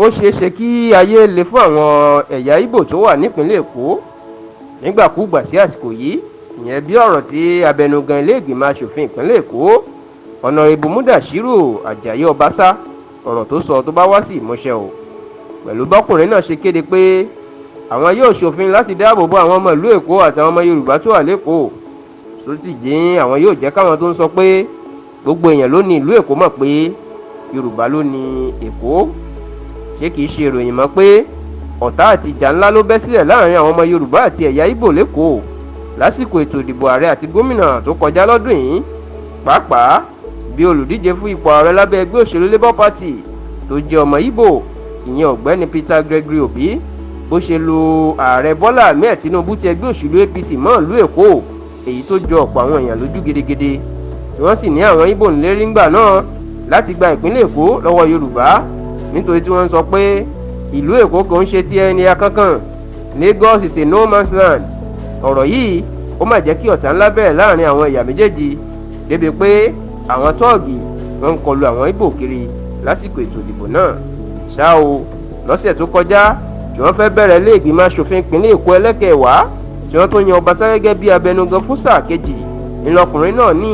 Ó ṣeé ṣe kí ayé le fún àwọn ẹ̀yà Ìgbò tó wà nípìnlẹ̀ Èkó nígbàkúùgbà sí àsìkò yìí. Ìyẹn bí ọ̀rọ̀ tí abẹnugan ilé ìgbìmọ̀ asòfin ìpínlẹ̀ Èkó, Ọ̀nàrẹ́bù Mudashiru Ajayi Ọbaṣá, ọ̀rọ̀ tó sọ tó bá wá sí ìmúṣẹ o, pẹ̀lú bọ́kùnrin náà ṣe kéde pé àwọn yóò ṣòfin láti dáàbò bo àwọn ọmọ ìlú Èkó àtàwọn ọmọ Yorùbá tó wà lÉkòó, sótì jín àwọn yóò jẹ́ káwọn tó ń sọ pé gbogbo èèyàn ló ní ìlú Èkó mọ̀ pé Yorùbá ló ní Èkó. Ṣé kìí ṣe ìròyìn mọ́ pé ọ̀tá àti ìjà ńlá ló bẹ́ sílẹ̀ láàrin àwọn ọmọ Yorùbá àti ẹ̀yà Ìgbò lÉkòó lásìkò ètò ìdìbò ààrẹ àti gómìnà tó kọjá lọ́dún yìí, pàápàá bí olùdíje fún ipò ààrẹ lábẹ́ ẹgbẹ́ òṣèlú Labour Party tó jẹ́ ọmọ Ìgbò, ìyẹn Ọ̀gbẹ́ni Peter Gregory Obi, bó ṣe lu ààrẹ Bọ́lá Ahmed Tinubu ti ẹgbẹ́ òṣèlú APC mọ́ ìlú Èkó, èyí tó jọ ọ̀pọ̀ àwọn èèyàn lójú gidigidi, tí wọ́n sì ní àwọn Ìgbò ń lérí ńgbà náà láti gba ìpínlẹ̀ Èkó lọ́wọ́ Yorùbá, nítorí tí wọ́n ń sọ pé ìlú Èkó kò ń ṣe ti ẹni akankan, Lagos is a no man's land. Ọ̀rọ̀ yìí ó mà jẹ́ kí ọ̀tá ńlá bẹ̀rẹ̀ láàrin àwọn ẹ̀yà méjèèjì, débi pé àwọn tọ́ọ̀gì wọ́n ń kọlu àwọn Ìgbò kiri lásìkò ètò ìdìbò náà. Ṣá o, lọ́sẹ̀ tó kọjá tí wọ́n fẹ́ bẹ̀rẹ̀ ilé ìgbìmọ̀ asòfin ìpínlẹ̀ Èkó ẹlẹ́kẹ̀ẹ́wàá, tí wọ́n tún yan Ọbaṣá gẹ́gẹ́ bí abẹnugan fún sáà kejì, ńlọkùnrin náà ní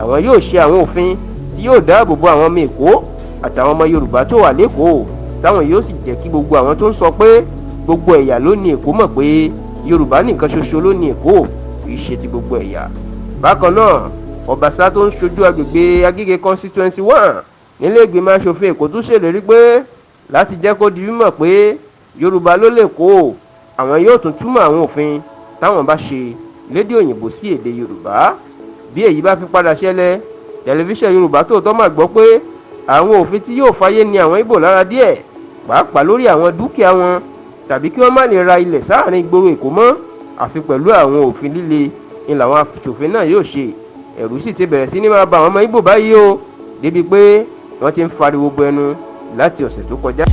àwọn yóò ṣe àwọn òfin tí yóò dáàbò bo àwọn ọmọ Èkó àtàwọn ọmọ Yorùbá tó wà lÉkòó, táwọn yóò sì jẹ́ kí gbogbo àwọn tó ń sọ pé gbogbo ẹ̀yà ló ní Èkó mọ̀ pé Yorùbá nìkan ṣoṣo ló ní Èkó, kì í ṣe ti gbogbo ẹ̀yà. Bákan náà, Ọbaṣá tó ń ṣojú agbègbè Agége Constituency 1 nílé ìgbìmọ̀ asòfin Èkó tún ṣèlérí pé láti jẹ́ kó di mímọ̀ pé Yorùbá ló lÉkòó, àwọn yóò tún túmọ̀ àwọn òfin táwọn bá ṣe lédè òyìnbó sí èdè Yorùbá. Bí èyí bá fi padà ṣẹlẹ̀, Tẹlifíṣàn Yorùbá Tòótọ́ máa gbọ́ pé àwọn òfin tí yóò fàyè ní àwọn Ìgbò lára díẹ̀, pàápàá lórí àwọn dúkìá wọn, tàbí kí wọ́n má lè ra ilẹ̀ sáàrin ìgboro Èkó mọ́ àfi pẹ̀lú àwọn òfin líle ni làwọn aṣòfin náà yóò ṣe. Ẹ̀rù sì ti bẹ̀rẹ̀ sí ní máa ba àwọn ọmọ Ìgbò báyìí o, débi pé wọ́n ti ń fariwo bọ ẹnu láti ọ̀sẹ̀ tó kọjá.